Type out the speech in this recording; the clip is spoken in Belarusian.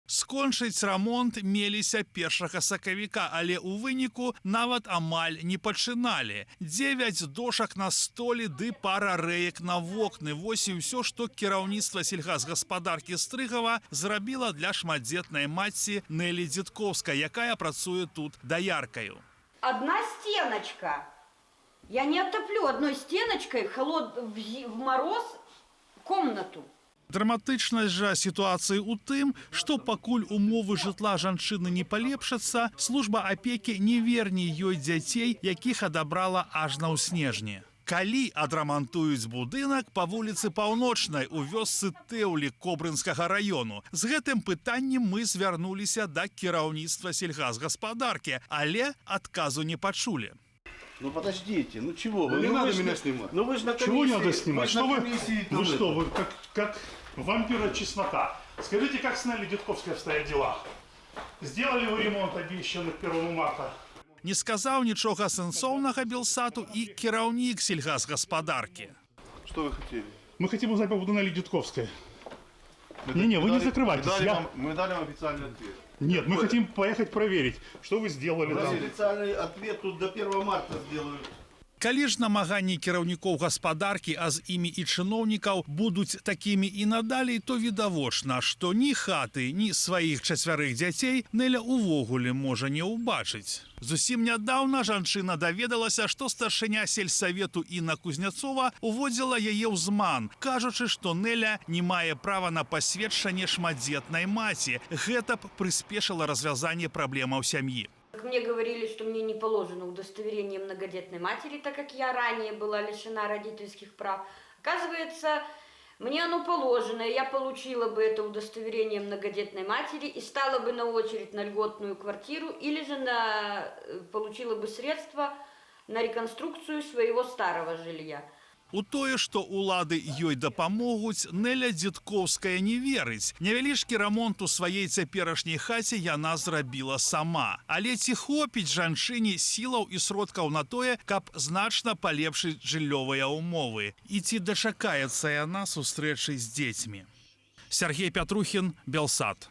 Скончыць рамонт меліся 1 сакавіка, але ў выніку нават амаль не пачыналі. Дзевяць дошак на столі ды пара рэек на вокны. Вось і ўсё, што кіраўніцтва сельгаспадаркі Стрыгава зрабіла для шматдзетнай маці Нелі Дзіткоўскай, якая працуе тут даяркаю. Одна стеночка. Я не отоплю одной стеночкой в мороз комнату. Драматычнасць жа сітуацыі ў тым, што, пакуль умовы жытла жанчыны не палепшацца, служба апекі не верне ёй дзяцей, якіх адабрала ажна ў снежні. Калі адрамантуюць будынак па вуліцы Паўночнай у вёсцы Тэўлі Кобрынскага раёну? З гэтым пытаннем мы звярнуліся да кіраўніцтва сельгаспадаркі, але адказу не пачулі. Ну подождите, ну чего вы? Да не Ну, надо вы ж меня снимать. Ну вы же на комиссии. Чего не надо снимать? Вы ж Что на вы, комиссии там вы это. что, вы как вампир от чеснока. Скажите, как с Нелли Дедковской обстоят дела? Сделали вы ремонт, обещанный к 1 марта? Не сказаў нічога сэнсоўнага Белсату і кіраўнік сельгаспадаркі. Что вы хотели? Мы хотим узнать по поводу Нелли Дедковской. Мы Не-не, вы не закрывайтесь, Мы дали, вам, мы дали вам официальный ответ. Нет, мы хотим поехать проверить, что вы сделали У нас там. официальный ответ тут до 1 марта сделают. Калі ж намаганні кіраўнікоў гаспадаркі, а з імі і чыноўнікаў, будуць такімі і надалей, то відавочна, што ні хаты, ні сваіх чацвярых дзяцей Неля увогуле можа не ўбачыць. Зусім нядаўна жанчына даведалася, што старшыня сельсавету Інна Кузняцова уводзіла яе ў зман, кажучы, што Неля не мае права на пасведчанне шматдзетнай маці. Гэта б прыспешыла развязанне праблемаў сям'і. Как мне говорили, что мне не положено удостоверение многодетной матери, так как я ранее была лишена родительских прав. Оказывается, мне оно положено, и я получила бы это удостоверение многодетной матери и стала бы на очередь на льготную квартиру или же получила бы средства на реконструкцию своего старого жилья. У тое, што ўлады ёй дапамогуць, Неля Дзіткоўская не верыць. Невялічкі рамонт у сваёй цяперашняй хаце яна зрабіла сама. Але ці хопіць жанчыне сілаў і сродкаў на тое, каб значна палепшыць жыллёвыя ўмовы? І ці дачакаецца яна сустрэчы з дзецьмі? Сяргей Пятрухін, Белсат.